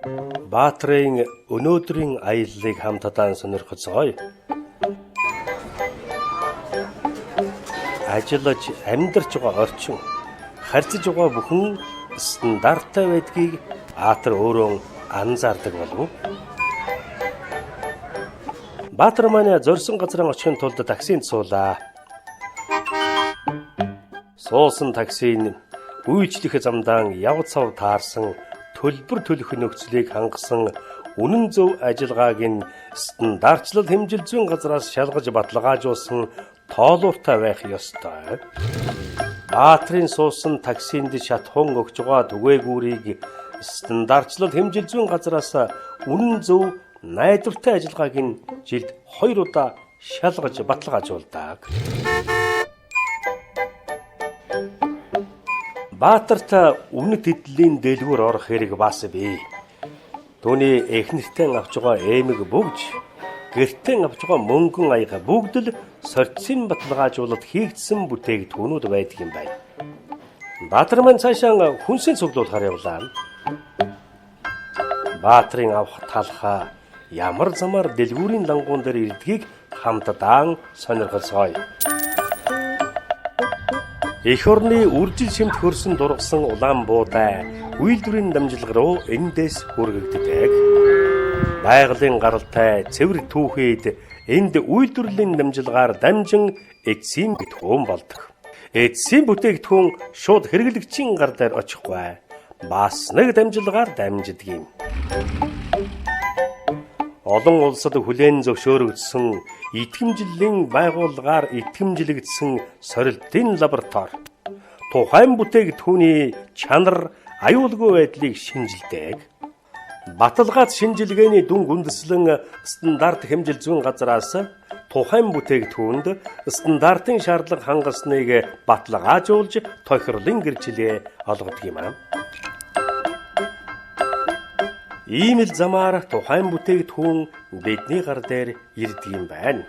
Баатрын өнөөдрийн аяллыг хамтдаа сонирхоцгоё. Ажиллаж амьдарч байгаа орчин, харьцаж байгаа бүхэн стандарттай байдгийг Баатар өөрөө анзаардаг болов. Баатар маань зорьсон газраа очихын тулд таксинд суулаа. Суусан такси нь үйлчлэх замдаа яв цав таарсан төлбөр төлөх нөхцөлийг хангасан үнэн зөв ажиллагааг нь стандартчлал хэмжил зүйн газраас шалгаж баталгаажуулсан тоолууртай байх ёстой. Баатрын суусан таксинд шатхуун өгч байгаа түгээгүүрийг стандартчлал хэмжил зүйн газраас үнэн зөв найдвартай ажиллагааг нь жилд 2 удаа шалгаж баталгаажуулдаг. Баатарт үнэт эдлийн дэлгүүр орох хэрэг бас бий. Түүний эхнэртэй авч байгаа эмэг бүгж, гэртээ авч байгаа мөнгөн аяга бүгд л сорьцын баталгаажуулалт хийгдсэн бүтээгдэхүүнүүд байдаг юм байна. Баатар маань цаашаа хүнсээ цуглуулахаар явлаа. Баатрын авах талхаа ямар замаар дэлгүүрийн лангуун дээр ирдгийг хамтдаа сонирхолцгоё. Эх орны үржил шимт хөрсөн дургасан улаан буудай үйлдвэрийн дамжлага руу эндээс хүргэгддэг. Байгалийн гаралтай цэвэр түүхийд энд үйлдвэрлэлийн дамжлагаар дамжин эцсийн бүтээгдэхүүн болдог. Эцсийн бүтээгдэхүүн шууд хэрэглэгчийн гар дээр очихгүй. Бас нэг дамжлагаар дамждаг юм. Олон улсад хүлээн зөвшөөрөгдсөн итгэмжлэлийн байгууллагаар итгэмжлэгдсэн сорилтын лаборатори тухайн бүтээгдэхүүний чанар, аюулгүй байдлыг шинжилдэг. Баталгаат шинжилгээний дүнг үндэслэн стандарт хэмжил зүйн газраас тухайн бүтээгдэхүүнд стандартын шаардлага хангасныг баталгаажуулж тохирлын гэрчлэгээ олгодог юм аа. Ийм л замаар тухайн бүтээгдэхүүн бидний гар дээр ирдэг юм байна.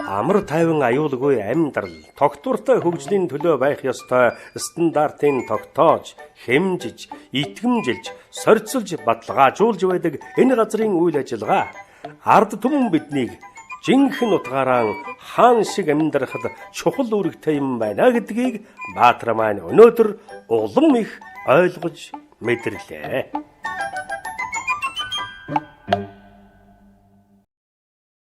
Амар тайван аюулгүй амьдрал, тогтвортой хөгжлийн төлөө байх ёстой стандартын тогтоож, хэмжиж, итгэмжилж, сорьцолж, баталгаажуулж байдаг энэ газрын үйл ажиллагаа ард түмэн биднийг жинхэнэ утгаараа хаан шиг амьдрахад чухал үүрэгтэй юм байна гэдгийг Баатар маань өнөөдөр улам их ойлгож мэдэрлээ.